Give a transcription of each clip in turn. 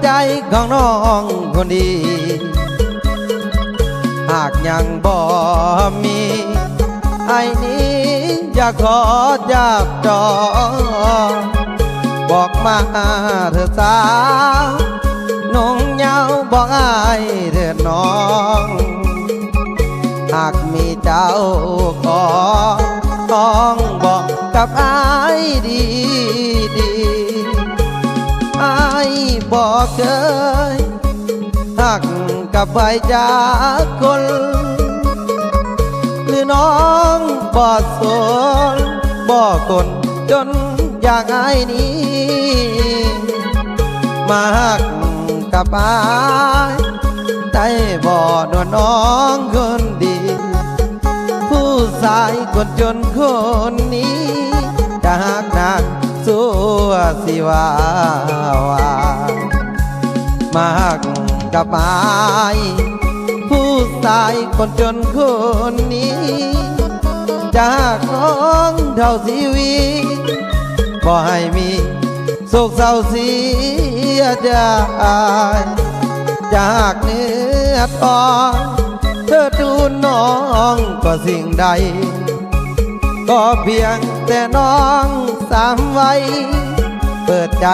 ໃຈຂອງນ້ອງຄົນດີ ຫາກຍັງບໍ່ມີ ອ້າຍນີ້ຢາກຂໍຈັບຈອງ ບອກມາເຖີດສາວ ນຸ່ງຍາວບອກອ້າຍເຖີດນ້ອງ ຫາກມີເຈົ້າຂອງ ຕ້ອງບອກກັບອ້າຍດີໆ ອ້າຍບໍ່ເຄີຍ ຮັກກັບໃຜຈັກຄົນ ຫຼືນ້ອງບໍ່ສົນ ບໍ່ຄົນຈົນຢ່າງອ້າຍນີ້ ມາຮັກກັບອ້າຍ ໄດ້ບໍ່ ນວນນ້ອງຄົນດີ ຜູ້ຊາຍຄົນຈົນຄົນນີ້ ຈະຮັກນາງຊົ່ວຊິວ່າວ່າ ມາຮັກກັບອ້າຍ ຜູ້ຊາຍຄົນຈົນຄົນນີ້ ຈະຮັກນ້ອງເທົ່າຊີວິດ ບໍ່ໃຫ້ມີ ໂສກເສົ້າເສຍໃຈ ຈາກເນື້ອທອງ ເທີດທູນນ້ອງກວ່າສິ່ງໃດ ຂໍພຽງແຕ່ນ້ອງສາມໄວ ເປີດໃຈ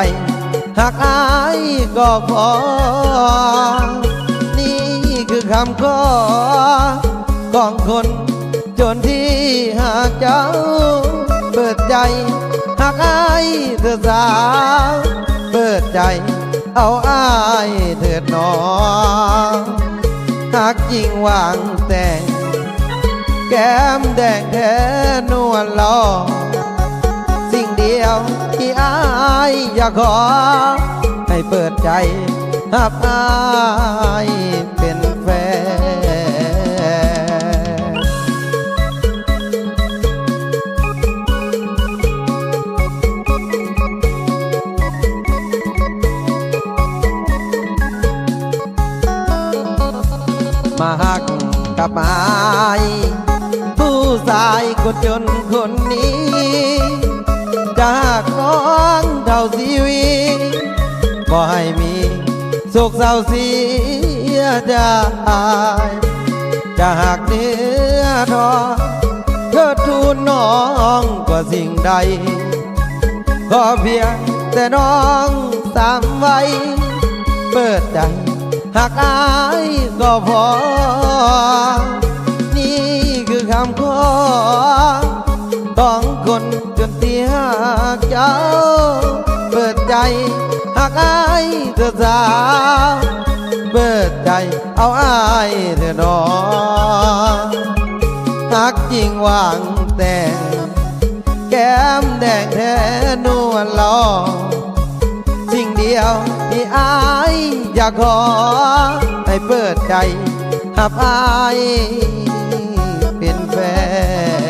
ຮັກອ້າຍກໍພໍ ນີ້ຄືຄຳຂໍຂອງຄົນ ຈົນທີ່ຮັກເຈົ້າ ເປີດໃຈຮັກອ້າຍເທີສາວ ເປີດໃຈເອົາອ້າຍເທີນ້ອງ ຮັກຈິງຫວັງແຕ່ງ ແກ້ມແດງແທ້ນວນຫຼໍ່ ສິ່ງດຽວທີ່ອ້າຍຢາກຂໍ ໃຫ້ເປີດໃຈຮັບອ້າຍ ເປັນແຟນ ມາຮັກກັບອ້າຍ ຜູ້ຊາຍຄົນຈົນຄົນນີ້ ຈາກນ້ອງເທົ່າຊີວິດ ບໍ່ໃຫ້ມີ ໂສກເສົ້າເສຍໃຈ ຈະຮັກເໜືອທ້ອງ ເທີດທູນນ້ອງກວ່າສິ່ງໃດ ຂໍພຽງແຕ່ນ້ອງສາມໄວ ເປີດໃຈຮັກອ້າຍກໍພໍ ນີ້ຄືຄຳຂໍ ຂອງຄົນຈົນທີ່ຮັກເຈົ້າ ເປີດໃຈຮັກອ້າຍເທີສາວ ເປີດໃຈເອົາອ້າຍເທີນ້ອງ ຮັກຈິງຫວັງແຕ່ງ ແກ້ມແດງແທ້ນວນຫຼໍ່ ສິ່ງດຽວທີ່ອ້າຍຢາກຂໍ ໃຫ້ເປີດໃຈຮັບອ້າຍເປັນແຟນ